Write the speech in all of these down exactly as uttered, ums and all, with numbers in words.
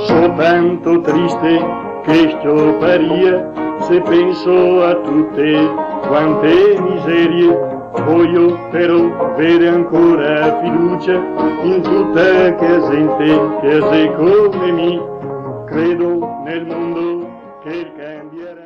So tanto triste che s-cioparia, se penso a tute quante miserie. Vojo però vere ancora fiducia in tuta chea zente che xe come mi. Credo nel mondo che el canbiarà.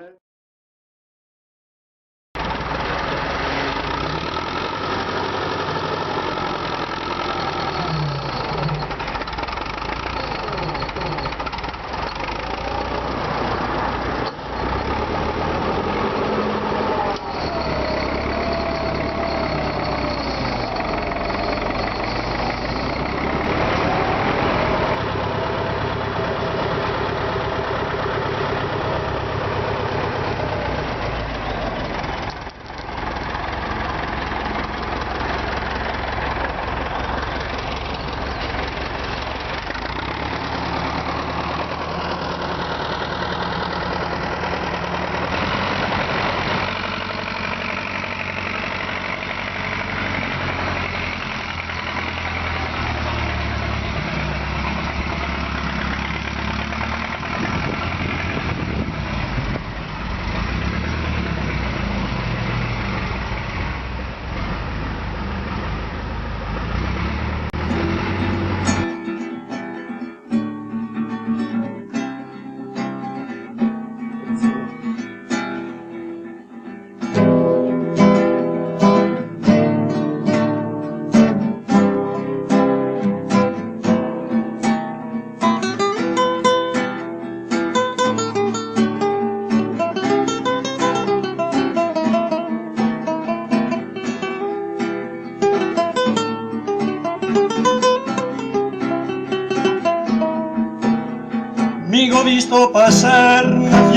Mi go visto pasar na